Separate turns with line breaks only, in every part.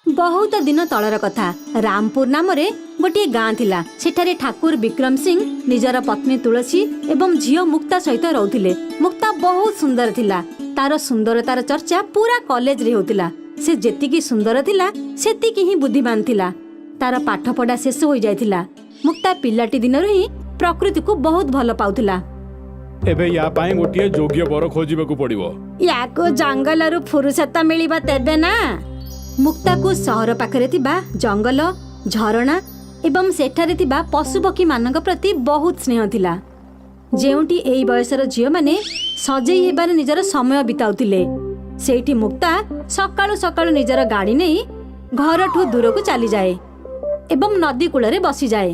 ବହୁତ ଦିନ ତଳର କଥା। ରାମପୁର ନାମରେ ଗୋଟିଏ ଗାଁ ଥିଲା। ସେଠାରେ ଠାକୁର ବିକ୍ରମ ସିଂ ନିଜର ପତ୍ନୀ ତୁଳସୀ ଏବଂ ଝିଅ ମୁକ୍ତା ସହିତ ରହୁଥିଲେ। ମୁକ୍ତା ବହୁତ ସୁନ୍ଦର ଥିଲା। ତାର ସୁନ୍ଦରତାର ଚର୍ଚ୍ଚା ପୁରା କଲେଜରେ ହେଉଥିଲା। ସେ ଯେତିକି ସୁନ୍ଦର ଥିଲା, ସେତିକି ହିଁ ବୁଦ୍ଧିମାନ ଥିଲା। ତାର ପାଠପଢା ଶେଷ ହୋଇଯାଇଥିଲା। ମୁକ୍ତା ପିଲାଟି ଦିନରୁ ହିଁ ପ୍ରକୃତିକୁ ବହୁତ ଭଲ ପାଉଥିଲା।
ଏବେ ୟା ପାଇଁ ଗୋଟିଏ ଯୋଗ୍ୟ ବର ଖୋଜିବାକୁ ପଡିବ।
ୟାକୁ ଜଙ୍ଗଲରୁ ଫୁରୁସତ ମିଳିବ ତେବେ ନା। ମୁକ୍ତାକୁ ସହର ପାଖରେ ଥିବା ଜଙ୍ଗଲ, ଝରଣା ଏବଂ ସେଠାରେ ଥିବା ପଶୁପକ୍ଷୀମାନଙ୍କ ପ୍ରତି ବହୁତ ସ୍ନେହ ଥିଲା। ଯେଉଁଠି ଏଇ ବୟସର ଝିଅମାନେ ସଜେଇ ହେବାରେ ନିଜର ସମୟ ବିତାଉଥିଲେ, ସେଇଠି ମୁକ୍ତା ସକାଳୁ ସକାଳୁ ନିଜର ଗାଡ଼ି ନେଇ ଘରଠୁ ଦୂରକୁ ଚାଲିଯାଏ ଏବଂ ନଦୀ କୂଳରେ ବସିଯାଏ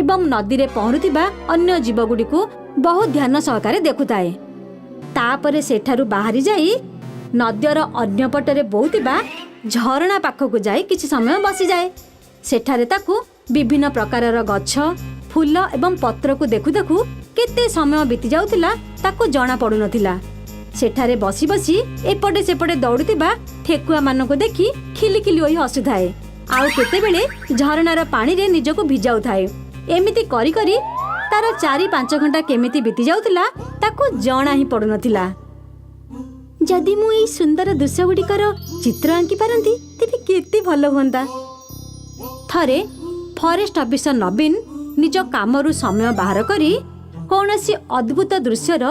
ଏବଂ ନଦୀରେ ପହଁରୁଥିବା ଅନ୍ୟ ଜୀବଗୁଡ଼ିକୁ ବହୁତ ଧ୍ୟାନ ସହକାରେ ଦେଖୁଥାଏ। ତାପରେ ସେଠାରୁ ବାହାରି ଯାଇ ନଦୀର ଅନ୍ୟ ପଟରେ ବହୁଥିବା ଝରଣା ପାଖକୁ ଯାଇ କିଛି ସମୟ ବସିଯାଏ। ସେଠାରେ ତାକୁ ବିଭିନ୍ନ ପ୍ରକାରର ଗଛ, ଫୁଲ ଏବଂ ପତ୍ରକୁ ଦେଖୁ ଦେଖୁ କେତେ ସମୟ ବିତି ଯାଉଥିଲା, ତାକୁ ଜଣା ପଡୁନଥିଲା। ସେଠାରେ ବସି ବସି ଏପଟେ ସେପଟେ ଦୌଡୁଥିବା ଠେକୁଆମାନଙ୍କୁ ଦେଖି ଖିଲି ଖିଲି ହୋଇ ହସୁଥାଏ ଆଉ କେତେବେଳେ ଝରଣାର ପାଣିରେ ନିଜକୁ ଭିଜାଉଥାଏ। ଏମିତି କରି କରି ତାର 4-5 ଘଣ୍ଟା କେମିତି ବିତି ଯାଉଥିଲା, ତାକୁ ଜଣା ହିଁ ପଡୁନଥିଲା। ଯଦି ମୁଁ ଏଇ ସୁନ୍ଦର ଦୃଶ୍ୟ ଗୁଡ଼ିକର ଚିତ୍ର ଆଙ୍କି ପାରନ୍ତି, ତେବେ କେତେ ଭଲ ହୁଅନ୍ତା। ଥରେ ଫରେଷ୍ଟ ଅଫିସର ନବୀନ ନିଜ କାମରୁ ସମୟ ବାହାର କରି କୌଣସି ଅଦ୍ଭୁତ ଦୃଶ୍ୟର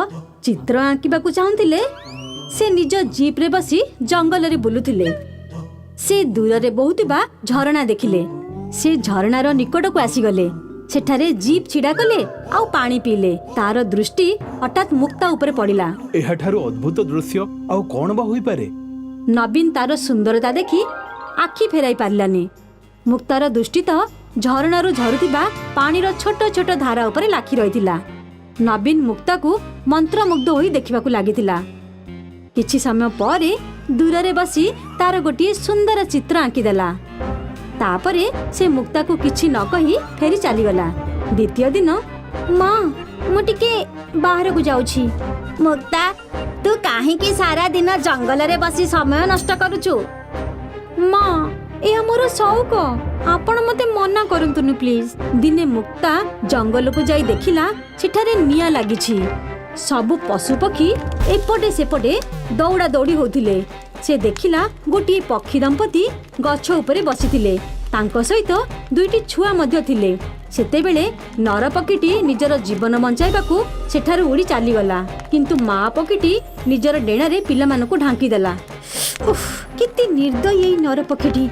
ଚିତ୍ର ଆଙ୍କିବାକୁ ଚାହୁଁଥିଲେ। ସେ ନିଜ ଜିପ୍ରେ ବସି ଜଙ୍ଗଲରେ ବୁଲୁଥିଲେ। ସେ ଦୂରରେ ବହୁଥିବା ଝରଣା ଦେଖିଲେ। ସେ ଝରଣାର ନିକଟକୁ ଆସିଗଲେ। ସେଠାରେ ଜିପ୍ ଛିଡ଼ା କଲେ ଆଉ ପାଣି ପିଇଲେ। ତାର ଦୃଷ୍ଟି ହଠାତ୍ ମୁକ୍ତା ଉପରେ ପଡ଼ିଲା।
ଏହାଠାରୁ ଅଦ୍ଭୁତ ଦୃଶ୍ୟ ଆଉ କଣ ବା ହୋଇପାରେ?
ନବୀନ ତାର ସୁନ୍ଦରତା ଦେଖି ଆଖି ଫେରାଇ ପାରିଲାନି। ମୁକ୍ତାର ଦୃଷ୍ଟି ତ ଝରଣାରୁ ଝରୁଥିବା ପାଣିର ଛୋଟ ଛୋଟ ଧାରା ଉପରେ ଲାଖି ରହିଥିଲା। ନବୀନ ମୁକ୍ତାକୁ ମନ୍ତ୍ରମୁଗ୍ଧ ହୋଇ ଦେଖିବାକୁ ଲାଗିଥିଲା। କିଛି ସମୟ ପରେ ଦୂରରେ ବସି ତାର ଗୋଟିଏ ସୁନ୍ଦର ଚିତ୍ର ଆଙ୍କିଦେଲା। ତାପରେ ସେ ମୁକ୍ତାକୁ କିଛି ନ କହି ଫେରି ଚାଲିଗଲା। ଦ୍ୱିତୀୟ ଦିନ, ମା, ମୁଁ ଟିକେ ବାହାରକୁ ଯାଉଛି। ମୁକ୍ତା, ତୁ କାହିଁକି ସାରା ଦିନ ଜଙ୍ଗଲରେ ବସି ସମୟ ନଷ୍ଟ କରୁଛୁ? ମା, ଏହା ମୋର ସଉକ। ଆପଣ ମୋତେ ମନା କରନ୍ତୁନି ପ୍ଲିଜ। ଦିନେ ମୁକ୍ତା ଜଙ୍ଗଲକୁ ଯାଇ ଦେଖିଲା, ସେଠାରେ ନିଆଁ ଲାଗିଛି। ସବୁ ପଶୁପକ୍ଷୀ ଏପଟେ ସେପଟେ ଦୌଡ଼ା ଦୌଡ଼ି ହଉଥିଲେ। ସେ ଦେଖିଲା, ଗୋଟିଏ ପକ୍ଷୀ ଦମ୍ପତି ଗଛ ଉପରେ ବସିଥିଲେ। ତାଙ୍କ ସହିତ ଦୁଇଟି ଛୁଆ ମଧ୍ୟ ଥିଲେ। ସେତେବେଳେ ନର ପକ୍ଷୀଟି ନିଜର ଜୀବନ ବଞ୍ଚାଇବାକୁ ସେଠାରୁ ଉଡ଼ି ଚାଲିଗଲା, କିନ୍ତୁ ମା ପକ୍ଷୀଟି ନିଜର ଡେଣାରେ ପିଲାମାନଙ୍କୁ ଢାଙ୍କିଦେଲା। ଉଫ୍, କେତେ ନିର୍ଦ୍ଦୟୀ ଏଇ ନର ପକ୍ଷୀଟି!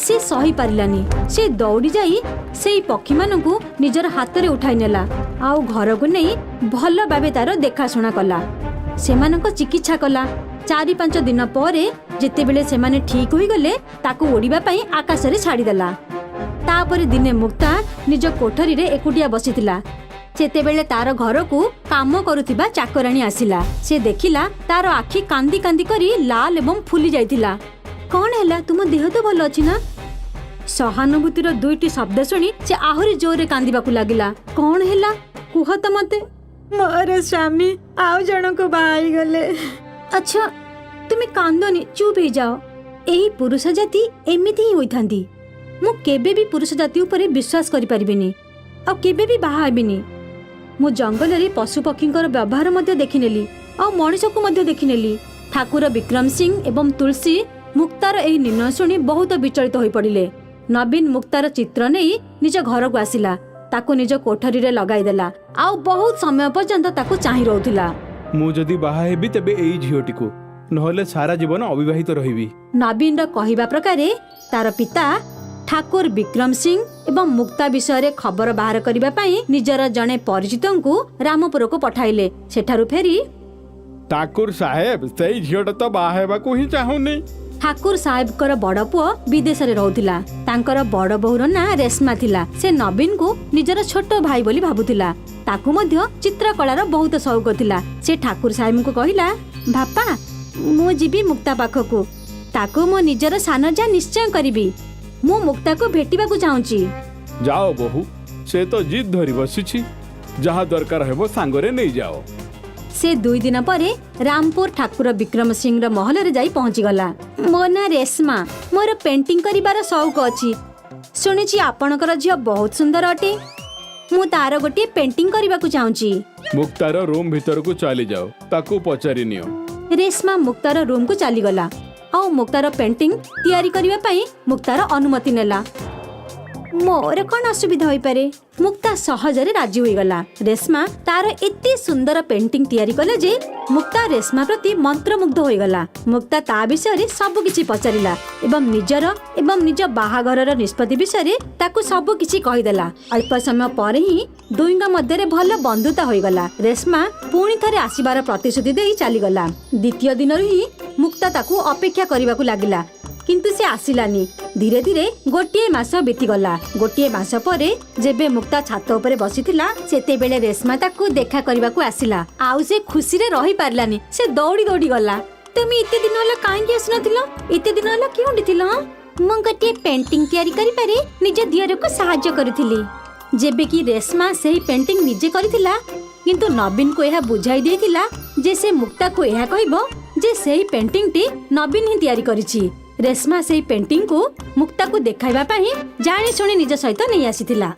ସେ ସହିପାରିଲାନି। ସେ ଦୌଡ଼ି ଯାଇ ସେଇ ପକ୍ଷୀମାନଙ୍କୁ ନିଜର ହାତରେ ଉଠାଇ ନେଲା ଆଉ ଘରକୁ ନେଇ ଭଲ ଭାବେ ତାର ଦେଖାଶୁଣା କଲା, ସେମାନଙ୍କ ଚିକିତ୍ସା କଲା। 4-5 ଦିନ ପରେ ଯେତେବେଳେ ସେମାନେ ଠିକ୍ ହୋଇଗଲେ, ତାକୁ ଉଡ଼ିବା ପାଇଁ ଆକାଶରେ ଛାଡ଼ିଦେଲା। ତାପରେ ଦିନେ ମୁକ୍ତା ନିଜ କୋଠରୀରେ ଏକୁଟିଆ ବସିଥିଲା। ସେତେବେଳେ ତାର ଘରକୁ କାମ କରୁଥିବା ଚାକରାଣୀ ଆସିଲା। ସେ ଦେଖିଲା, ତାର ଆଖି କାନ୍ଦି କାନ୍ଦି କରି ଲାଲ ଏବଂ ଫୁଲି ଯାଇଥିଲା। କଣ ହେଲା? ତୁମ ଦେହ ତ ଭଲ ଅଛି ନା? ସହାନୁଭୂତିର ଦୁଇଟି ଶବ୍ଦ ଶୁଣି ସେ ଆହୁରି ଜୋରରେ କାନ୍ଦିବାକୁ ଲାଗିଲା। କଣ ହେଲା, କୁହ ତ ମତେ। ମୋର ସ୍ୱାମୀ ଆଉ ଜଣକୁ ବାହା ହେଇଗଲେ। ଆଚ୍ଛା, ତୁମେ କାନ୍ଦନି, ଚୁପ୍ ହେଇଯାଅ। ଏହି ପୁରୁଷ ଜାତି ଏମିତି ହିଁ ହୋଇଥାନ୍ତି। ମୁଁ କେବେ ବି ପୁରୁଷ ଜାତି ଉପରେ ବିଶ୍ୱାସ କରିପାରିବିନି ଆଉ କେବେ ବି ବାହା ହେବିନି। ମୁଁ ଜଙ୍ଗଲରେ ପଶୁପକ୍ଷୀଙ୍କର ବ୍ୟବହାର ମଧ୍ୟ ଦେଖିନେଲି ଆଉ ମଣିଷକୁ ମଧ୍ୟ ଦେଖିନେଲି। ଠାକୁର ବିକ୍ରମ ସିଂ ଏବଂ ତୁଳସୀ ମୁକ୍ତାର ଏହି ନିର୍ଣ୍ଣୟ ଶୁଣି ବହୁତ ବିଚଳିତ ହୋଇପଡ଼ିଲେ। ନବୀନ ମୁକ୍ତାର ଚିତ୍ର ନେଇ ନିଜ ଘରକୁ ଆସିଲା। ତାକୁ ନିଜ କୋଠରୀରେ ଲଗାଇଦେଲା ଆଉ ବହୁତ ସମୟ ପର୍ଯ୍ୟନ୍ତ ତାକୁ ଚାହିଁ ରହୁଥିଲା।
ମୁଁ ଯଦି ବାହା ହେବି, ତେବେ ଏଇ ଝିଅଟିକୁ, ନହେଲେ ସାରା ଜୀବନ ଅବିବାହିତ ରହିବି।
ନବୀନର କହିବା ପ୍ରକାରେ ତାର ପିତା ଠାକୁର ବିକ୍ରମ ସିଂ ଏବଂ ମୁକ୍ତା ବିଷୟରେ ଖବର ବାହାର କରିବା ପାଇଁ ନିଜର ଜଣେ ପରିଚିତଙ୍କୁ ରାମପୁରକୁ ପଠାଇଲେ। ସେଠାରୁ ଫେରି,
ଠାକୁର ସାହେବ, ସେଇ ଝିଅଟା ତ ବାହା ହେବାକୁ ହିଁ ଚାହୁଁନି।
ଠାକୁର ସାହେବଙ୍କର ବଡ ପୁଅ ବିଦେଶରେ ରହୁଥିଲା। ତାଙ୍କର ବଡ ବୋହୂର ନାଁ ରେଶ୍ମା ଥିଲା। ସେ ନବୀନକୁ ନିଜର ଛୋଟ ଭାଇ ବୋଲି ଭାବୁଥିଲା। ତାକୁ ମଧ୍ୟ ଚିତ୍ରକଳାର ବହୁତ ସଉକ ଥିଲା। ସେ ଠାକୁର ସାହେବଙ୍କୁ କହିଲା, ବାପା, ମୁଁ ଯିବି ମୁକ୍ତା ପାଖକୁ। ତାକୁ ମୋ ନିଜର ସାନ ଯା ନିଶ୍ଚୟ କରିବି। ମୁଁ ମୁକ୍ତାକୁ ଭେଟିବାକୁ ଚାହୁଁଛି।
ଯାଅ ବୋହୂ, ସେ ତ ଜିଦ୍ ଧରି ବସିଛି। ଯାହା ଦରକାର ହେବ ସାଙ୍ଗରେ ନେଇଯାଅ।
ସେ 2 ଦିନ ପରେ ରାମପୁର ଠାକୁର ବିକ୍ରମ ସିଂର ମହଲରେ ଯାଇ ପହଞ୍ଚିଗଲା। ମୋ ନାଁ ରେଶମା। ମୋର ପେଣ୍ଟିଂ କରିବାର ସଉକ ଅଛି। ଶୁଣିଛି ଆପଣଙ୍କର ଝିଅ ବହୁତ ସୁନ୍ଦର ଅଟେ। ମୁଁ ତାର ଗୋଟିଏ ପେଣ୍ଟିଂ କରିବାକୁ ଚାହୁଁଛି।
ମୁକ୍ତାର ରୁମ୍ ଭିତରକୁ ଚାଲିଯାଅ, ତାକୁ ପଚାରି ନିଅ।
ରେଶମା ମୁକ୍ତାର ରୁମ୍କୁ ଚାଲିଗଲା ଆଉ ମୁକ୍ତାର ପେଣ୍ଟିଂ ତିଆରି କରିବା ପାଇଁ ମୁକ୍ତାର ଅନୁମତି ନେଲା। ମୋର କ'ଣ ଅସୁବିଧା ହୋଇପାରେ? ମୁକ୍ତା ସହଜରେ ରାଜି ହୋଇଗଲା। ରେଶମା ତାର ଏତେ ସୁନ୍ଦର ପେଣ୍ଟିଂ ତିଆରି କଲା ଯେ ମୁକ୍ତା ରେଶମା ପ୍ରତି ମନ୍ତ୍ରମୁଗ୍ଧ ହୋଇଗଲା। ମୁକ୍ତା ତା ବିଷୟରେ ସବୁ କିଛି ପଚାରିଲା ଏବଂ ନିଜର ଏବଂ ନିଜ ବାହାଘରର ନିଷ୍ପତ୍ତି ବିଷୟରେ ତାକୁ ସବୁ କିଛି କହିଦେଲା। ଅଳ୍ପ ସମୟ ପରେ ହିଁ ଦୁହିଁଙ୍କ ମଧ୍ୟରେ ଭଲ ବନ୍ଧୁତା ହୋଇଗଲା। ରେଶମା ପୁଣି ଥରେ ଆସିବାର ପ୍ରତିଶ୍ରୁତି ଦେଇ ଚାଲିଗଲା। ଦ୍ୱିତୀୟ ଦିନରୁ ହିଁ ମୁକ୍ତା ତାକୁ ଅପେକ୍ଷା କରିବାକୁ ଲାଗିଲା, କିନ୍ତୁ ସେ ଆସିଲାନି। ଧୀରେ ଧୀରେ ଗୋଟିଏ ମାସ ବିତିଗଲା। ଗୋଟିଏ ମାସ ପରେ ଯେବେ ମୁକ୍ତା ଛାତ ଉପରେ ବସିଥିଲା, ସେତେବେଳେ ରେଶମା ତାକୁ ଦେଖା କରିବାକୁ ଆସିଲା ଆଉ ସେ ଖୁସିରେ ରହିପାରିଲାନି। ସେ ଦୌଡ଼ି ଦୌଡ଼ି ଗଲା। ତୁମେ ଏତେ ଦିନ ହେଲା କାହିଁକି ଆସିନଥିଲ? ଏତେ ଦିନ ହେଲା କେଉଁଠି ଥିଲ, ହଁ? ମୁଁ ଗୋଟିଏ ପେଣ୍ଟିଂ ତିଆରି କରିବାରେ ନିଜ ଦିଅରକୁ ସାହାଯ୍ୟ କରୁଥିଲି। ଯେବେ କି ରେଶମା ସେହି ପେଣ୍ଟିଂ ନିଜେ କରିଥିଲା, କିନ୍ତୁ ନବୀନକୁ ଏହା ବୁଝାଇ ଦେଇଥିଲା ଯେ ସେ ମୁକ୍ତାକୁ ଏହା କହିବ ଯେ ସେହି ପେଣ୍ଟିଂଟି ନବୀନ ହିଁ ତିଆରି କରିଛି। ରେଶମା ସେହି ପେଣ୍ଟିଂକୁ ମୁକ୍ତାକୁ ଦେଖାଇବା ପାଇଁ ଜାଣିଶୁଣି ନିଜ ସହିତ ନେଇ ଆସିଥିଲା।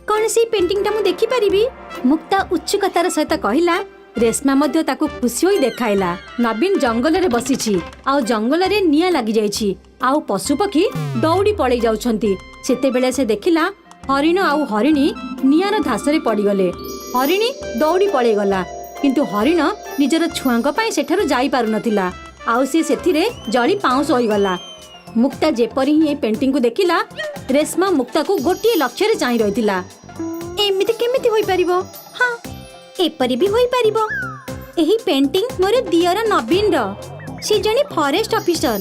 କଣ ସେଇ ପେଣ୍ଟିଂଟା ମୁଁ ଦେଖିପାରିବି? ମୁକ୍ତା ଉତ୍ସୁକତାର ସହିତ କହିଲା। ରେଶମା ମଧ୍ୟ ତାକୁ ଖୁସି ହୋଇ ଦେଖାଇଲା। ନବୀନ ଜଙ୍ଗଲରେ ବସିଛି ଆଉ ଜଙ୍ଗଲରେ ନିଆଁ ଲାଗିଯାଇଛି ଆଉ ପଶୁପକ୍ଷୀ ଦୌଡ଼ି ପଳେଇ ଯାଉଛନ୍ତି। ସେତେବେଳେ ସେ ଦେଖିଲା ହରିଣ ଆଉ ହରିଣୀ ନିଆଁର ଧାସରେ ପଡ଼ିଗଲେ। ହରିଣୀ ଦୌଡ଼ି ପଳେଇଗଲା, କିନ୍ତୁ ହରିଣ ନିଜର ଛୁଆଙ୍କ ପାଇଁ ସେଠାରୁ ଯାଇପାରୁନଥିଲା ଆଉ ସେ ସେଥିରେ ଜଳି ପାଉଁଶ ହୋଇଗଲା। ମୁକ୍ତା ଯେପରି ହିଁ ଏ ପେଣ୍ଟିଂକୁ ଦେଖିଲା, ରେଶମା ମୁକ୍ତାକୁ ଗୋଟିଏ ଲକ୍ଷ୍ୟରେ ଚାହିଁ ରହିଥିଲା। ଏମିତି କେମିତି ହୋଇପାରିବ? ହଁ, ଏପରି ବି ହୋଇପାରିବ। ଏହି ପେଣ୍ଟିଂ ମୋର ଦିଅର ନବୀନର। ସେ ଜଣେ ଫରେଷ୍ଟ ଅଫିସର।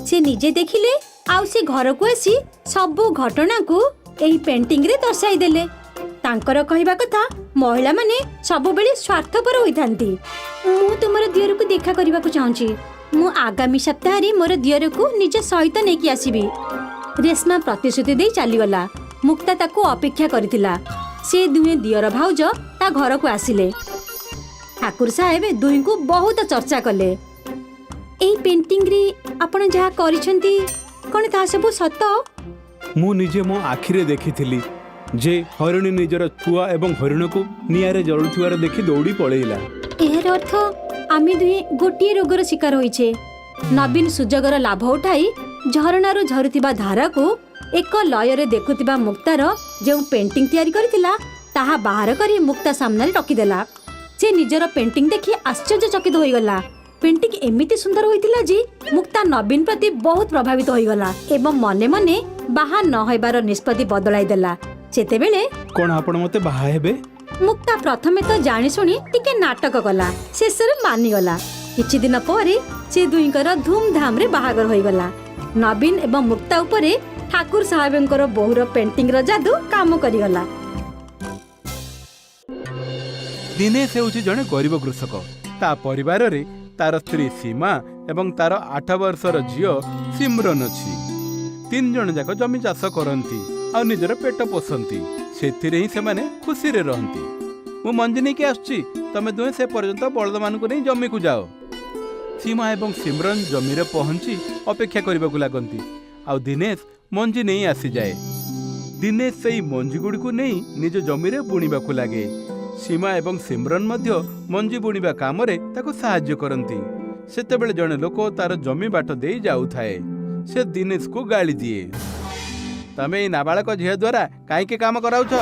ସେ ନିଜେ ଦେଖିଲେ ଆଉ ସେ ଘରକୁ ଆସି ସବୁ ଘଟଣାକୁ ଏହି ପେଣ୍ଟିଂରେ ଦର୍ଶାଇ ଦେଲେ। ତାଙ୍କର କହିବା କଥା, ମହିଳାମାନେ ସବୁବେଳେ ସ୍ୱାର୍ଥପର ହୋଇଥାନ୍ତି। ମୁଁ ତୁମର ଦିଅରକୁ ଦେଖା କରିବାକୁ ଚାହୁଁଛି। ମୁଁ ଆଗାମୀ ସପ୍ତାହରେ ମୋର ଦିଅରକୁ ନିଜ ସହିତ ନେଇକି ଆସିବି। ରେଶମା ପ୍ରତିଶ୍ରୁତି ଦେଇ ଚାଲିଗଲା। ମୁକ୍ତା ତାକୁ ଅପେକ୍ଷା କରିଥିଲା। ସେ ଦୁହେଁ ଦିଅର ଭାଉଜ ତା ଘରକୁ ଆସିଲେ। ଠାକୁର ସାହେବ ଦୁହିଁଙ୍କୁ ବହୁତ ଚର୍ଚ୍ଚା କଲେ। ଏଇ ପେଣ୍ଟିଂରେ ଆପଣ ଯାହା କରିଛନ୍ତି, କ'ଣ ତାହା ସବୁ ସତ?
ମୁଁ ନିଜେ ମୋ ଆଖିରେ ଦେଖିଥିଲି ଯେ ହରିଣୀ ନିଜର ଛୁଆ ଏବଂ ହରିଣକୁ ନିଆଁରେ ଜଳୁଥିବାର ଦେଖି ଦୌଡ଼ି ପଳେଇଲା।
ଏହାର ଅର୍ଥ ଆମେ ଦୁହେଁ ଗୋଟିଏ ରୋଗର ଶିକାର ହୋଇଛେ। ନବୀନ ସୁଯୋଗର ଲାଭ ଉଠାଇ ଝରଣାରୁ ଝରୁଥିବା ଧାରାକୁ ଏକ ଲୟରେ ଦେଖୁଥିବା ମୁକ୍ତାର ଯେଉଁ ପେଣ୍ଟିଂ ତିଆରି କରିଥିଲା, ତାହା ବାହାର କରି ମୁକ୍ତା ସାମ୍ନାରେ ରଖିଦେଲା। ସେ ନିଜର ପେଣ୍ଟିଂ ଦେଖି ଆଶ୍ଚର୍ଯ୍ୟଚକିତ ହୋଇଗଲା। ପେଣ୍ଟିଂ ଏମିତି ସୁନ୍ଦର ହୋଇଥିଲା ଯେ ମୁକ୍ତା ନବୀନ ପ୍ରତି ବହୁତ ପ୍ରଭାବିତ ହୋଇଗଲା ଏବଂ ମନେ ମନେ ବାହା ନ ହେବାର ନିଷ୍ପତ୍ତି ବଦଳାଇ ଦେଲା। ସେତେବେଳେ
କ'ଣ ଆପଣ ମୋତେ ବାହା ହେବେ?
ମୁକ୍ତା ପ୍ରଥମେ ତ ଜାଣିଶୁଣି ଟିକେ ନାଟକ କଲା, ଶେଷରେ ମାନିଗଲା। କିଛି ଦିନ ପରେ ସେ ଦୁହିଁଙ୍କର ଧୁମଧାମରେ ବାହାଘର ହୋଇଗଲା। ନବୀନ ଏବଂ ମୁକ୍ତା ଉପରେ ଠାକୁର ସାହେବଙ୍କର ବୋହୂର ପେଣ୍ଟିଂର ଯାଦୁ କାମ କରିଗଲା।
ଦିନେଶ ହେଉଛି ଜଣେ ଗରିବ କୃଷକ। ତା ପରିବାରରେ ତାର ସ୍ତ୍ରୀ ସୀମା ଏବଂ ତାର 8 ବର୍ଷର ଝିଅ ସିମରନ ଅଛି। ତିନି ଜଣ ଯାକ ଜମି ଚାଷ କରନ୍ତି ଆଉ ନିଜର ପେଟ ପୋଷନ୍ତି। ସେଥିରେ ହିଁ ସେମାନେ ଖୁସିରେ ରହନ୍ତି। ମୁଁ ମଞ୍ଜି ନେଇକି ଆସୁଛି, ତମେ ଦୁହେଁ ସେ ପର୍ଯ୍ୟନ୍ତ ବଳଦମାନଙ୍କୁ ନେଇ ଜମିକୁ ଯାଅ। ସୀମା ଏବଂ ସିମରନ ଜମିରେ ପହଞ୍ଚି ଅପେକ୍ଷା କରିବାକୁ ଲାଗନ୍ତି ଆଉ ଦିନେଶ ମଞ୍ଜି ନେଇ ଆସିଯାଏ। ଦିନେଶ ସେଇ ମଞ୍ଜିଗୁଡ଼ିକୁ ନେଇ ନିଜ ଜମିରେ ବୁଣିବାକୁ ଲାଗେ। ସୀମା ଏବଂ ସିମରନ ମଧ୍ୟ ମଞ୍ଜି ବୁଣିବା କାମରେ ତାକୁ ସାହାଯ୍ୟ କରନ୍ତି। ସେତେବେଳେ ଜଣେ ଲୋକ ତାର ଜମି ବାଟ ଦେଇ ଯାଉଥାଏ। ସେ ଦିନେଶକୁ ଗାଳି ଦିଏ। ତମେ ଏଇ ନାବାଳକ ଝିଅ ଦ୍ୱାରା କାହିଁକି କାମ କରାଉଛ?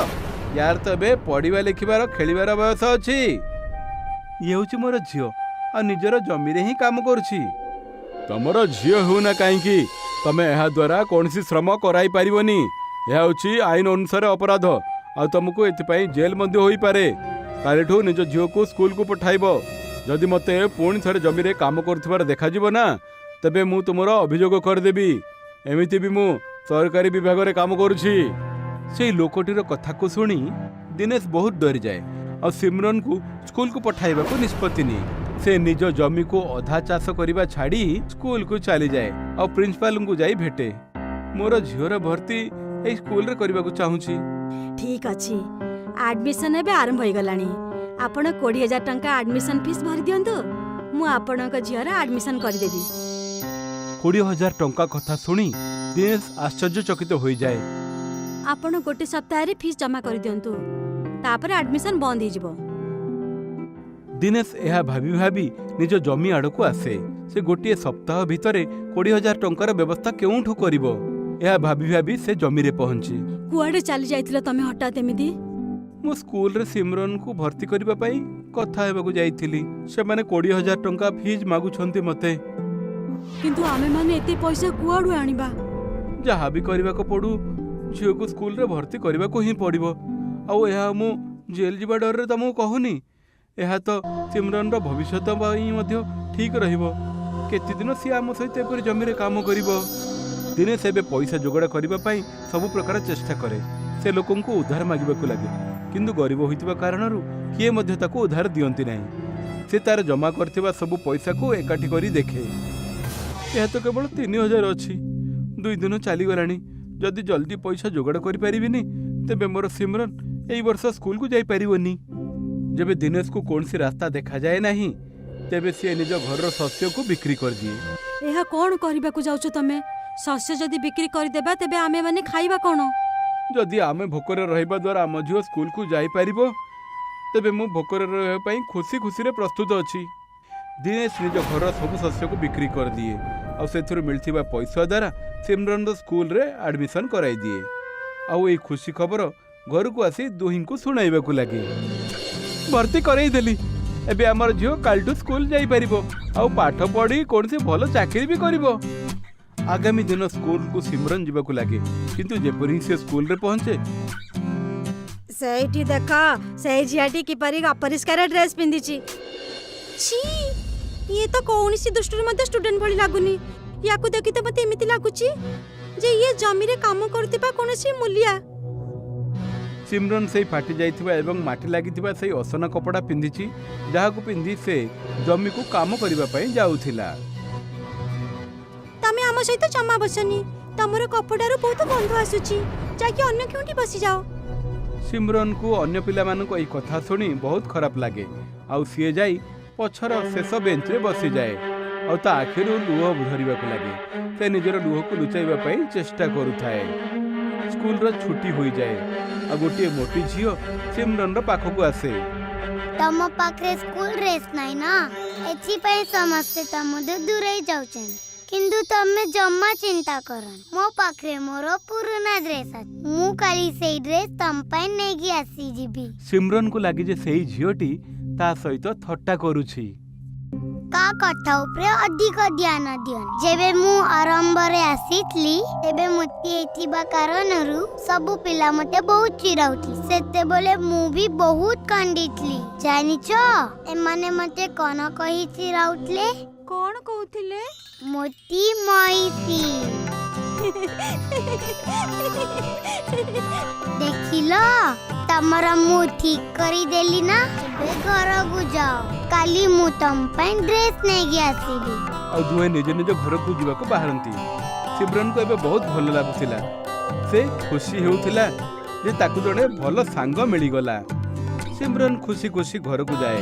ୟାର ତ ଏବେ ପଢ଼ିବା, ଲେଖିବାର, ଖେଳିବାର ବୟସ ଅଛି। ଇଏ ହେଉଛି ମୋର ଝିଅ ଆଉ ନିଜର ଜମିରେ ହିଁ କାମ କରୁଛି। ତମର ଝିଅ ହେଉନା କାହିଁକି, ତମେ ଏହା ଦ୍ୱାରା କୌଣସି ଶ୍ରମ କରାଇ ପାରିବନି। ଏହା ହେଉଛି ଆଇନ ଅନୁସାରେ ଅପରାଧ ଆଉ ତମକୁ ଏଥିପାଇଁ ଜେଲ୍ ମଧ୍ୟ ହୋଇପାରେ। କାଲିଠୁ ନିଜ ଝିଅକୁ ସ୍କୁଲକୁ ପଠାଇବ। ଯଦି ମୋତେ ପୁଣି ଥରେ ଜମିରେ କାମ କରୁଥିବାର ଦେଖାଯିବ ନା, ତେବେ ମୁଁ ତୁମର ଅଭିଯୋଗ କରିଦେବି। ଏମିତି ବି ମୁଁ ସରକାରୀ ବିଭାଗରେ କାମ କରୁଛି। ସେଇ ଲୋକଟିର କଥାକୁ ଶୁଣି ଦିନେଶ ବହୁତ ଡରିଯାଏ ଆଉ ସିମରନକୁ ସ୍କୁଲକୁ ପଠାଇବାକୁ ନିଷ୍ପତ୍ତି ନିଏ। ସେ ନିଜ ଜମିକୁ ଅଧା ଚାଷ କରିବା ଛାଡ଼ି ସ୍କୁଲକୁ ଚାଲିଯାଏ ଆଉ ପ୍ରିନ୍ସିପାଲଙ୍କୁ ଯାଇ ଭେଟେ। ମୋର ଝିଅର ଭର୍ତ୍ତି ଏଇ ସ୍କୁଲରେ କରିବାକୁ ଚାହୁଁଛି।
ଠିକ ଅଛି, ଆଡମିସନ ଏବେ ଆରମ୍ଭ ହୋଇଗଲାଣି। ଆପଣ 20,000 ଟଙ୍କା ଆଡମିସନ ଫିସ୍ ଭରି ଦିଅନ୍ତୁ, ମୁଁ ଆପଣଙ୍କ ଝିଅର ଆଡମିସନ କରିଦେବି।
20,000 ଟଙ୍କା କଥା ଶୁଣି ଦିନେଶ ଆଶ୍ଚର୍ଯ୍ୟଚକିତ ହୋଇଯାଏ।
ଆପଣ ଗୋଟେ ସପ୍ତାହରେ ଫିସ୍ ଜମା କରିଦିଅନ୍ତୁ, ତାପରେ ଆଡମିସନ ବନ୍ଦ ହେଇଯିବ।
ଦିନେଶ ଏହା ଭାବି ଭାବି ନିଜ ଜମି ଆଡ଼କୁ ଆସେ। ସେ ଗୋଟିଏ ସପ୍ତାହ ଭିତରେ 20,000 ଟଙ୍କାର ବ୍ୟବସ୍ଥା କେଉଁଠୁ କରିବ, ଏହା ଭାବି ଭାବି ସେ ଜମିରେ ପହଞ୍ଚେ।
କୁଆଡ଼େ ଚାଲି ଯାଇଥିଲ ତମେ ହଠାତ୍ ଏମିତି?
ମୁଁ ସ୍କୁଲରେ ସିମରନକୁ ଭର୍ତ୍ତି କରିବା ପାଇଁ କଥା ହେବାକୁ ଯାଇଥିଲି। ସେମାନେ 20,000 ଟଙ୍କା ଫିଜ୍ ମାଗୁଛନ୍ତି ମୋତେ।
କିନ୍ତୁ ଆମେମାନେ ଏତେ ପଇସା କୁଆଡ଼ୁ ଆଣିବା?
ଯାହା ବି କରିବାକୁ ପଡ଼ୁ, ଝିଅକୁ ସ୍କୁଲରେ ଭର୍ତ୍ତି କରିବାକୁ ହିଁ ପଡ଼ିବ। ଆଉ ଏହା ମୁଁ ଜେଲ୍ ଯିବା ଡରରେ ତମକୁ କହୁନି। ଏହା ତ ସିମରନର ଭବିଷ୍ୟତ ପାଇଁ ମଧ୍ୟ ଠିକ୍ ରହିବ। କେତେଦିନ ସିଏ ଆମ ସହିତ ଏପରି ଜମିରେ କାମ କରିବ? ଦିନେଶ ଏବେ ପଇସା ଯୋଗାଡ଼ କରିବା ପାଇଁ ସବୁ ପ୍ରକାର ଚେଷ୍ଟା କରେ। ସେ ଲୋକଙ୍କୁ ଉଧାର ମାଗିବାକୁ ଲାଗେ, କିନ୍ତୁ ଗରିବ ହୋଇଥିବା କାରଣରୁ କିଏ ମଧ୍ୟ ତାକୁ ଉଧାର ଦିଅନ୍ତି ନାହିଁ। ସେ ତାର ଜମା କରିଥିବା ସବୁ ପଇସାକୁ ଏକାଠି କରି ଦେଖେ। ଏହା ତ କେବଳ 3,000 ଅଛି। 2 ଦିନ ଚାଲିଗଲାଣି। ଯଦି ଜଲ୍ଦି ପଇସା ଯୋଗାଡ଼ କରିପାରିବିନି, ତେବେ ମୋର ସିମରନ ଏଇ ବର୍ଷ ସ୍କୁଲକୁ ଯାଇପାରିବନି। ଯେବେ ଦିନେଶକୁ କୌଣସି ରାସ୍ତା ଦେଖାଯାଏ ନାହିଁ, ତେବେ ସିଏ ନିଜ ଘରର ଶସ୍ୟକୁ ବିକ୍ରି କରିଦିଏ।
ଏହା କ'ଣ କରିବାକୁ ଯାଉଛ ତମେ? ଶସ୍ୟ ଯଦି ବିକ୍ରି କରିଦେବା, ତେବେ ଆମେମାନେ ଖାଇବା କ'ଣ?
ଯଦି ଆମେ ଭୋକରେ ରହିବା ଦ୍ୱାରା ଆମ ଝିଅ ସ୍କୁଲକୁ ଯାଇପାରିବ, ତେବେ ମୁଁ ଭୋକରେ ରହିବା ପାଇଁ ଖୁସି ଖୁସିରେ ପ୍ରସ୍ତୁତ ଅଛି। ଦିନେଶ ନିଜ ଘରର ସବୁ ଶସ୍ୟକୁ ବିକ୍ରି କରିଦିଏ ଆଉ ସେଥିରୁ ମିଳିଥିବା ପଇସା ଦ୍ୱାରା ସିମରନର ସ୍କୁଲରେ ଆଡମିସନ କରାଇଦିଏ। ଆଉ ଏଇ ଖୁସି ଖବର ଘରକୁ ଆସି ଦୁହିଁଙ୍କୁ ଶୁଣାଇବାକୁ ଲାଗେ। ଭର୍ତ୍ତି କରେଇଦେଲି। ଏବେ ଆମର ଝିଅ କାଲିଠୁ ସ୍କୁଲ ଯାଇପାରିବ ଆଉ ପାଠ ପଢ଼ି କୌଣସି ଭଲ ଚାକିରି ବି କରିବ। ଆଗାମୀ ଦିନ ସ୍କୁଲକୁ ସିମରନ ଯିବାକୁ ଲାଗେ, କିନ୍ତୁ ଯେପରି ହିଁ ସେ ସ୍କୁଲରେ ପହଞ୍ଚେ,
ସେଇଠି ଦେଖ, ସେଇ ଝିଅଟି କିପରି ଅପରିଷ୍କାର ଡ୍ରେସ୍ ପିନ୍ଧିଛି। ଛି, ଇଏ ତ କୌଣସି ଦୃଷ୍ଟିରୁ ମଧ୍ୟ ଷ୍ଟୁଡେଣ୍ଟ ଭଳି ଲାଗୁନି। ୟାକୁ ଦେଖି ତ ମତେ ଏମିତି ଲାଗୁଛି ଯେ ଇଏ ଜମିରେ କାମ କରୁଥିବା କୌଣସି ମୂଲିଆ।
ସିମରନ ସେଇ ଫାଟି ଯାଇଥିବା ଏବଂ ମାଟି ଲାଗିଥିବା ସେଇ ଅସନା କପଡ଼ା ପିନ୍ଧିଛି, ଯାହାକୁ ପିନ୍ଧି ସେ ଜମିକୁ କାମ କରିବା ପାଇଁ ଯାଉଥିଲା।
ତମେ ଆମ ସହିତ ଜମା ବସନି। ତମର କପଡ଼ାରୁ ବହୁତ ଗନ୍ଧ ଆସୁଛି। ଯାଇକି ଅନ୍ୟ କେଉଁଠି ବସିଯାଅ।
ସିମରନକୁ ଅନ୍ୟ ପିଲାମାନଙ୍କ ଏହି କଥା ଶୁଣି ବହୁତ ଖରାପ ଲାଗେ ଆଉ ସିଏ ଯାଇ ପଛର ଶେଷ ବେଞ୍ଚରେ ବସିଯାଏ ଆଉ ତା ଆଖିରୁ ଲୁହ ଝରିବାକୁ ଲାଗେ। ସେ ନିଜର ଲୁହକୁ ଲୁଚାଇବା ପାଇଁ ଚେଷ୍ଟା କରୁଥାଏ। ସ୍କୁଲର ଛୁଟି ହୋଇଯାଏ ଆଉ ଗୋଟିଏ ମୋଟି ଝିଅ ସିମରନର ପାଖକୁ ଆସେ।
ତମ ପାଖରେ ସ୍କୁଲ ଡ୍ରେସ୍ ନାହିଁ ନା, ଏଥିପାଇଁ ସମସ୍ତେ ତମଠୁ ଦୂରେଇ ଯାଉଛନ୍ତି। କିନ୍ତୁ ତମେ ଜମା ଚିନ୍ତା କରନି, ମୋ ପାଖରେ ମୋର ପୁରୁଣା ଡ୍ରେସ୍ ଅଛି। ମୁଁ କାଲି ସେଇ ଡ୍ରେସ୍ ତମ ପାଇଁ ନେଇକି ଆସିଯିବି।
ସିମରନକୁ ଲାଗେ ଯେ ସେଇ ଝିଅଟି ତା ସହିତ ଥଟ୍ଟା କରୁଛି।
କାହା କଥା ଉପରେ ଅଧିକ ଧ୍ୟାନ ଦିଅନି। ଯେବେ ମୁଁ ଆରମ୍ଭରେ ଆସିଥିଲି, ତେବେ ମୋଟି ହେଇଥିବା କାରଣରୁ ସବୁ ପିଲା ମତେ ବହୁତ ଚିଡ଼ାଉଥିଲେ। ସେତେବେଳେ ମୁଁ ବି ବହୁତ କାନ୍ଦିଥିଲି। ଜାଣିଛ ଏମାନେ ମତେ କଣ କହି ଚିଡ଼ାଉଥିଲେ?
କ'ଣ କହୁଥିଲେ?
ମୋଟି ମଇଁଷି। ଦେଖିଲ, ତମର ମୁଁ ଠିକ କରିଦେଲି ନା? ଏବେ ଘରକୁ ଯାଅ, କାଲି ମୁଁ ତମ ପାଇଁ ଡ୍ରେସ୍ ନେଇକି ଆସିବି।
ଆଉ ଦୁହେଁ ନିଜ ନିଜ ଘରକୁ ଯିବାକୁ ବାହାରନ୍ତି। ସିମରନକୁ ଏବେ ବହୁତ ଭଲ ଲାଗୁଥିଲା। ସେ ଖୁସି ହେଉଥିଲା ଯେ ତାକୁ ଜଣେ ଭଲ ସାଙ୍ଗ ମିଳିଗଲା। ସିମରନ ଖୁସି ଖୁସି ଘରକୁ ଯାଏ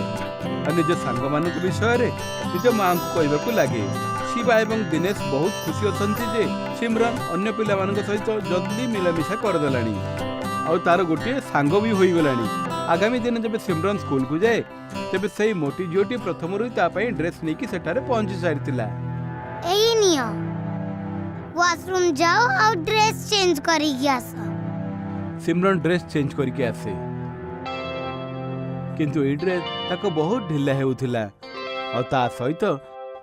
ଆଉ ନିଜ ସାଙ୍ଗମାନଙ୍କ ବିଷୟରେ ନିଜ ମାଆଙ୍କୁ କହିବାକୁ ଲାଗେ। ଶିବା ଏବଂ ଦିନେଶ ବହୁତ ଖୁସି ଅଛନ୍ତି ଯେ ସିମରନ ଅନ୍ୟ ପିଲାମାନଙ୍କ ସହିତ ଜଲ୍ଦି ମିଳାମିଶା କରିଦେଲାଣି ଆଉ ତାର ଗୋଟିଏ ସାଙ୍ଗ ବି ହୋଇଗଲାଣି। ଆଗାମୀ ଦିନ ଯେବେ ସିମରନ ସ୍କୁଲକୁ ଯାଏ, ତେବେ ସେଇ ମୋଟି ଝିଅଟି ପ୍ରଥମରୁ ହିଁ ତା ପାଇଁ ଡ୍ରେସ୍ ନେଇକି ସେଠାରେ ପହଞ୍ଚି ସାରିଥିଲା।
ଏଇ ନିଅ, ୱାଶରୁମ୍ ଯାଅ ଆଉ ଡ୍ରେସ୍ ଚେଞ୍ଜ କରିକି ଆସ।
ସିମରନ ଡ୍ରେସ୍ ଚେଞ୍ଜ କରିକି ଆସେ, କିନ୍ତୁ ଏଇ ଡ୍ରେସ୍ ତାକୁ ବହୁତ ଢିଲା ହେଉଥିଲା ଆଉ ତା ସହିତ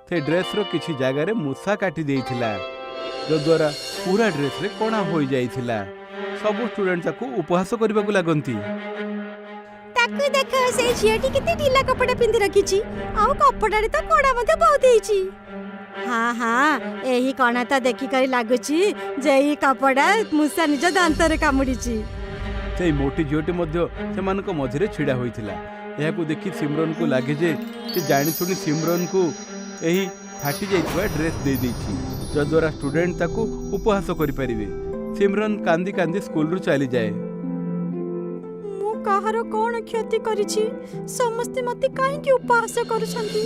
ସେ ଡ୍ରେସ୍ର କିଛି ଜାଗାରେ ମୂଷା କାଟି ଦେଇଥିଲା, ଯଦ୍ୱାରା ପୁରା ଡ୍ରେସ୍ରେ କଣା ହୋଇଯାଇଥିଲା। ସବୁ ଷ୍ଟୁଡେଣ୍ଟ ତାକୁ ଉପହାସ କରିବାକୁ ଲାଗନ୍ତି।
ତାକୁ ଦେଖ, ସେଇ ଝିଅଟି କେତେ ଢିଲା କପଡ଼ା ପିନ୍ଧି ରଖିଛି ଆଉ କପଡ଼ାରେ ତ କଣା ମଧ୍ୟ ବହୁତ ହେଇଛି। ହଁ ହଁ, ଏହି କଣା ତ ଦେଖିକରି ଲାଗୁଛି ଯେ ଏହି କପଡ଼ା ମୂଷା ନିଜ ଦାନ୍ତରେ କାମୁଡ଼ିଛି।
ସେଇ ମୋଟି ଝିଅଟି ମଧ୍ୟ ସେମାନଙ୍କ ମଝିରେ ଛିଡ଼ା ହୋଇଥିଲା। ଏହାକୁ ଦେଖି ସିମରନକୁ ଲାଗେ ଯେ ସେ ଜାଣିଶୁଣି ସିମରନକୁ ଏହି ଫାଟି ଯାଇଥିବା ଡ୍ରେସ୍ ଦେଇଦେଇଛି, ଯଦ୍ୱାରା ଷ୍ଟୁଡେଣ୍ଟ ତାକୁ ଉପହାସ କରିପାରିବେ। ସିମରନ କାନ୍ଦି କାନ୍ଦି ସ୍କୁଲରୁ ଚାଲିଯାଏ।
ମୁଁ କାହାର କ'ଣ କ୍ଷତି କରିଛି? ସମସ୍ତେ ମୋତେ କାହିଁକି ଉପହାସ କରୁଛନ୍ତି?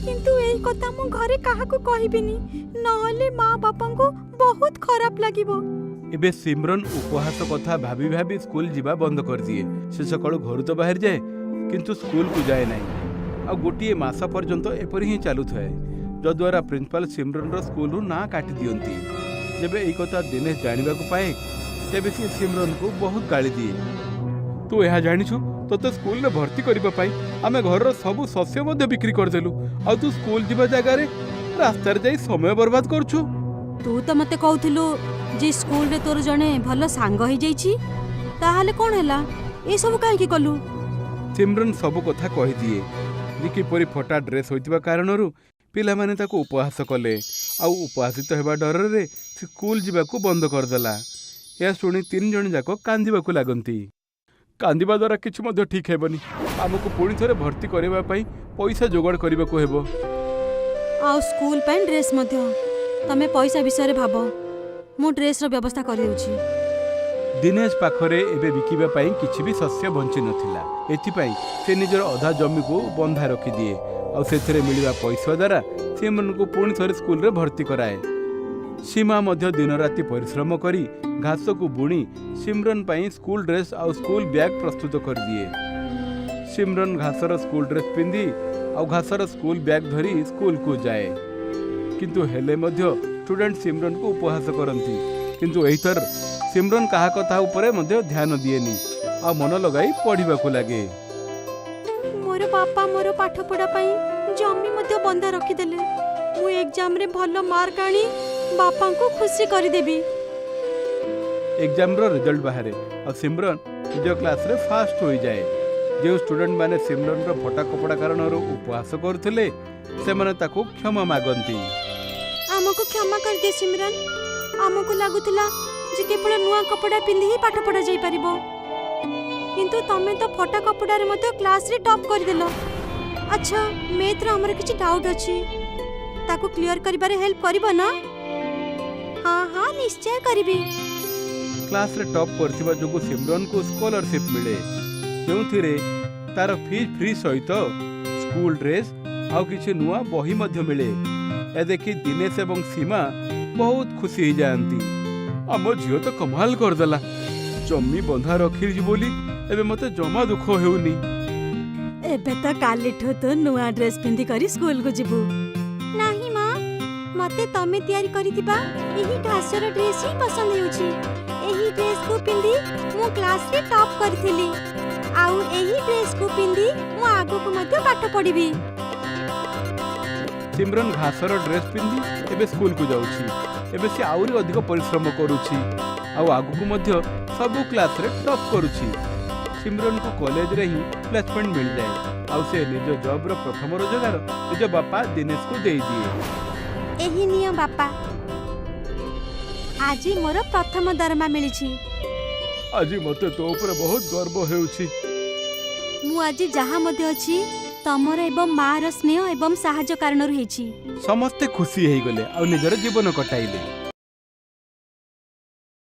କିନ୍ତୁ ଏଇ କଥା ମୁଁ ଘରେ କାହାକୁ କହିବିନି, ନହେଲେ ମା ବାପାଙ୍କୁ ବହୁତ ଖରାପ ଲାଗିବ।
ଏବେ ସିମରନ ଉପହାସ କଥା ଭାବି ଭାବି ସ୍କୁଲ ଯିବା ବନ୍ଦ କରିଦିଏ। ସେ ସକାଳୁ ଘରୁ ତ ବାହାରିଯାଏ, କିନ୍ତୁ ସ୍କୁଲକୁ ଯାଏ ନାହିଁ। ଆଉ ଗୋଟିଏ ମାସ ପର୍ଯ୍ୟନ୍ତ ଏପରି ହିଁ ଚାଲୁଥାଏ, ଯଦ୍ୱାରା ପ୍ରିନ୍ସିପାଲ ସିମରନର ସ୍କୁଲରୁ ନାଁ କାଟି ଦିଅନ୍ତି। ଯେବେ ଏଇ କଥା ଦିନେଶ ଜାଣିବାକୁ ପାଏ, ତେବେ ସେ ସିମରନକୁ ବହୁତ ଗାଳି ଦିଏ। ତୁ ଏହା ଜାଣିଛୁ, ତୋତେ ସ୍କୁଲରେ ଭର୍ତ୍ତି କରିବା ପାଇଁ ଆମେ ଘରର ସବୁ ଶସ୍ୟ ମଧ୍ୟ ବିକ୍ରି କରିଦେଲୁ, ଆଉ ତୁ ସ୍କୁଲ ଯିବା ଜାଗାରେ ରାସ୍ତାରେ ଯାଇ ସମୟ ବର୍ବାଦ କରୁଛୁ।
ତୁ ତ ମୋତେ କହୁଥିଲୁ ଯେ ସ୍କୁଲରେ ତୋର ଜଣେ ଭଲ ସାଙ୍ଗ ହେଇଯାଇଛି। ତାହେଲେ କ'ଣ ହେଲା? ଏସବୁ କାହିଁକି କଲୁ?
ସିମରନ ସବୁ କଥା କହିଦିଏ ଯେ କିପରି ଫଟା ଡ୍ରେସ୍ ହୋଇଥିବା କାରଣରୁ ପିଲାମାନେ ତାକୁ ଉପହାସ କଲେ, ଆଉ ଉପହାସିତ ହେବା ଡରରେ ସେ ସ୍କୁଲ ଯିବାକୁ ବନ୍ଦ କରିଦେଲା। ଏହା ଶୁଣି ତିନି ଜଣ ଯାକ କାନ୍ଦିବାକୁ ଲାଗନ୍ତି। କାନ୍ଦିବା ଦ୍ୱାରା କିଛି ମଧ୍ୟ ଠିକ୍ ହେବନି। ଆମକୁ ପୁଣି ଥରେ ଭର୍ତ୍ତି କରିବା ପାଇଁ ପଇସା ଯୋଗାଡ଼ କରିବାକୁ ହେବ।
ଆଉ ସ୍କୁଲ ପାଇଁ ଡ୍ରେସ୍ ମଧ୍ୟ। ତମେ ପଇସା ବିଷୟରେ ଭାବ, ମୁଁ ଡ୍ରେସ୍ର ବ୍ୟବସ୍ଥା କରିଦେଉଛି।
ଦିନେଶ ପାଖରେ ଏବେ ବିକିବା ପାଇଁ କିଛି ବି ଶସ୍ୟ ବଞ୍ଚି ନଥିଲା। ଏଥିପାଇଁ ସେ ନିଜର ଅଧା ଜମିକୁ ବନ୍ଧା ରଖିଦିଏ, ଆଉ ସେଥିରେ ମିଳିବା ପଇସା ଦ୍ୱାରା ସେମାନଙ୍କୁ ପୁଣି ଥରେ ସ୍କୁଲରେ ଭର୍ତ୍ତି କରାଏ। ସୀମା ମଧ୍ୟ ଦିନରାତି ପରିଶ୍ରମ କରି ଘାସକୁ ବୁଣି ସିମରନ ପାଇଁ ସ୍କୁଲ ଡ୍ରେସ୍ ଆଉ ସ୍କୁଲ ବ୍ୟାଗ୍ ପ୍ରସ୍ତୁତ କରିଦିଏ। ସିମରନ ଘାସର ସ୍କୁଲ ଡ୍ରେସ୍ ପିନ୍ଧି ଆଉ ଘାସର ସ୍କୁଲ ବ୍ୟାଗ୍ ଧରି ସ୍କୁଲକୁ ଯାଏ। କିନ୍ତୁ ହେଲେ ମଧ୍ୟ ଷ୍ଟୁଡେଣ୍ଟ ସିମରନକୁ ଉପହାସ କରନ୍ତି। କିନ୍ତୁ ଏଇଥର ସିମରନ କାହା କଥା ଉପରେ ମଧ୍ୟ ଧ୍ୟାନ ଦିଏନି ଆଉ ମନ ଲଗାଇ ପଢ଼ିବାକୁ ଲାଗେ।
ମୋର ବାପା ମୋର ପାଠପଢ଼ା ପାଇଁ ଜମି ମଧ୍ୟ ବନ୍ଧା ରଖିଦେଲେ। ମୁଁ ଏକ୍ଜାମରେ ଭଲ ମାର୍କ ଆଣି ବାପାଙ୍କୁ ଖୁସି କରିଦେବି।
ଏକ୍ଜାମର ରେଜଲ୍ଟ ବାହାରେ ଆଉ ସିମରନ ନିଜ କ୍ଲାସରେ ଫାଷ୍ଟ ହୋଇଯାଏ। ଯେଉଁ ଷ୍ଟୁଡେଣ୍ଟମାନେ ସିମରନର ଫଟା କପଡ଼ା କାରଣରୁ ଉପହାସ କରୁଥିଲେ, ସେମାନେ ତାକୁ କ୍ଷମା ମାଗନ୍ତି।
ଆମକୁ କ୍ଷମା କରିଦିଅ ସିମରନ। ଆମକୁ ଲାଗୁଥିଲା ଯେ କେବଳ ନୂଆ କପଡ଼ା ପିନ୍ଧି ହିଁ ପାଠ ପଢ଼ା ଯାଇପାରିବ, କିନ୍ତୁ ତମେ ତ ଫଟା କପଡ଼ାରେ ମଧ୍ୟ କ୍ଲାସରେ ଟପ୍ କରିଦେଲ। ଆଚ୍ଛା, ମ୍ୟାଥ୍ର ଆମର କିଛି ଡାଉଟ୍ ଅଛି, ତାକୁ କ୍ଲିୟର କରିବାରେ ହେଲ୍ପ କରିବ ନା? ହଁ ହଁ, ନିଶ୍ଚୟ କରିବି।
କ୍ଲାସରେ ଟପ୍ କରିଥିବା ଯୋଗୁଁ ସିମରନକୁ ସ୍କଲାରସିପ୍ ମିଳେ, ଯେଉଁଥିରେ ତାର ଫିଜ୍ ଫ୍ରି ସହିତ ସ୍କୁଲ ଡ୍ରେସ୍ ଆଉ କିଛି ନୂଆ ବହି ମଧ୍ୟ ମିଳେ। ଏହା ଦେଖି ଦିନେଶ ଏବଂ ସୀମା ବହୁତ ଖୁସି ହେଇଯାଆନ୍ତି। ଆମ ଝିଅ ତ କମାଲ କରିଦେଲା। ଜମି ବନ୍ଧା ରଖିଛି ବୋଲି ଏବେ ମୋତେ ଜମା ଦୁଃଖ ହେଉନି।
ଏବେ ତ କାଲିଠୁ ତୁ ନୂଆ ଡ୍ରେସ୍ ପିନ୍ଧି କରି ସ୍କୁଲକୁ ଯିବୁ। ନାହିଁ ମା, ମତେ ତମେ ତିଆରି କରିଥିବା ଏହି ଘାସର ଡ୍ରେସ୍ ହିଁ ପସନ୍ଦ ହେଉଛି। ଏହି ଡ୍ରେସ୍କୁ ପିନ୍ଧି ମୁଁ କ୍ଲାସରେ ଟପ୍ କରିଥିଲି, ଆଉ ଏହି ଡ୍ରେସ୍କୁ ପିନ୍ଧି ମୁଁ ଆଗକୁ ମଧ୍ୟ ପାଠ ପଢ଼ିବି।
ସିମରନ ଘାସର ଡ୍ରେସ୍ ପିନ୍ଧି ଏବେ ସ୍କୁଲକୁ ଯାଉଛି। ଏବେ ସେ ଆହୁରି ଅଧିକ ପରିଶ୍ରମ କରୁଛି ଆଉ ଆଗକୁ ମଧ୍ୟ ସବୁ କ୍ଲାସରେ ଟପ୍ କରୁଛି। ସିମରନକୁ କଲେଜରେ ହିଁ ପ୍ଲେସମେଣ୍ଟ ମିଳିଯାଏ, ଆଉ ସେ ନିଜ ଜବ୍ର ପ୍ରଥମ ରୋଜଗାର ନିଜ ବାପା ଦିନେଶକୁ ଦେଇଦିଏ।
ଏହି ନିଅ ବାପା, ଆଜି ମୋର ପ୍ରଥମ ଦରମା ମିଳିଛି।
ଆଜି ମୋତେ ତୋ ଉପରେ ବହୁତ ଗର୍ବ ହେଉଛି।
ମୁଁ ଆଜି ଯାହା ମଧ୍ୟ ଅଛି, ତମର ଏବଂ ମାର ସ୍ନେହ ଏବଂ ସାହାଯ୍ୟ କାରଣରୁ ହେଇଛି।
ସମସ୍ତେ ଖୁସି ହେଇଗଲେ ଆଉ ନିଜର ଜୀବନ କଟାଇଲେ।